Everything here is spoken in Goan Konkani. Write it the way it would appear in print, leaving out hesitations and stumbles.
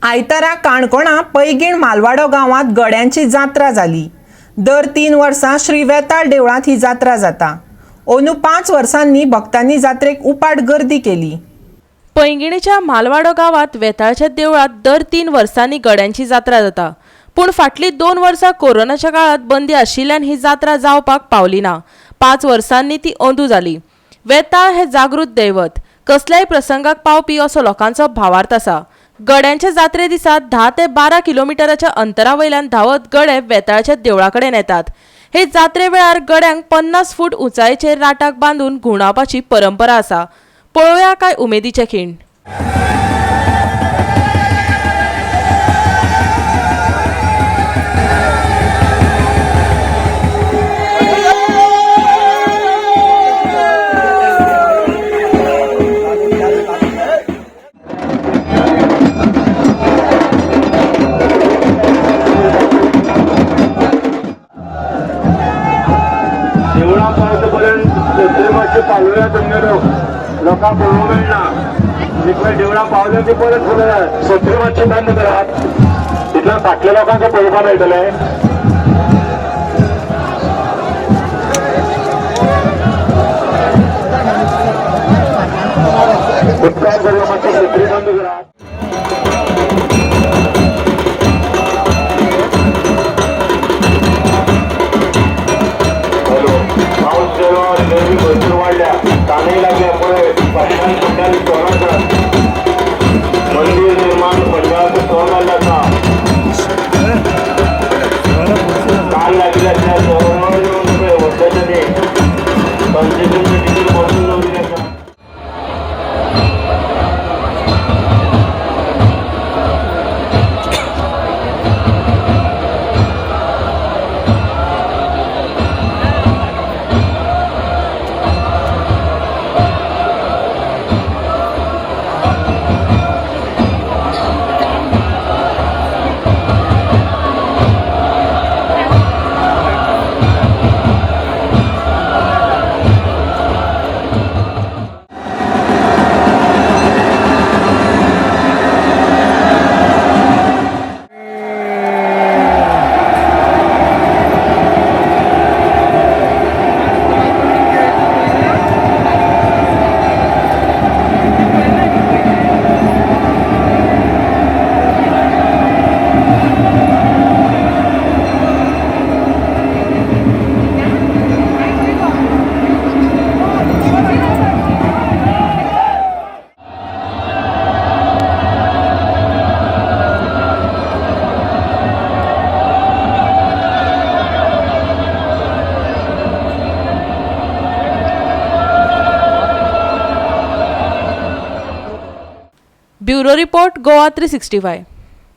आयतारा काणकोणा पैगीण मालवाडो गांवांत गड्यांची जात्रा जाली. दर 3 वर्सां श्री वेताळ देवळांत ही जात्रा जाता. अंदू 5 वर्सांनी भक्तांनी जात्रेक उपाट गर्दी केली. पैंगिणीच्या मालवाडो गांवांत वेताळच्या देवळांत दर 3 वर्सांनी गड्यांची जात्रा जाता. पूण फाटलीं 2 वर्सां कोरोनाच्या काळांत बंदी आशिल्ल्यान ही जात्रा जावपाक पावली ना. 5 वर्सांनी ती अंदू जाली. वेताळ हे जागृत दैवत, कसल्याय प्रसंगाक पावपी असो लोकांचो भावार्थ आसा. गड्यांच्या जात्रे दिसा 10 ते 12 किलोमिटराच्या अंतरा वयल्यान धांवत गडे वेताळच्या देवळा कडेन येतात. हे जात्रे वेळार गड्यांक 50 फूट उंचायेचेर राटाक बांदून घुंवडावपाची परंपरा आसा. पळोवया काय उमेदीचे खीण. देवळां पावतपर्यंत सत्री मातशें पालोया तुमगेलो लोकांक पळोवंक मेळना. एक वेळ देवळां पावले की परत फुलया. सत्री मातशें बंद करात, तितल्यान फाटल्या लोकांक पळोवपाक मेळटलें. उपकार करून मातशें सत्री बंद करात. हॅलो, पावस गेलो आणि गर्मी भरपूर वाढल्या, ताणय लागल्या. पळय फाटल्यान फुडल्यान स्टॉल आसात. मंदिर निर्माण मंडळाचो स्टॉल घाल्लो आसा. काल लागिल्ले आसल्या सरळ येवन पळय व्हडलेशें तें कन्सेशनचें तिकीट बसून दवरिल्लें आसा. Bureau report, Goa 365.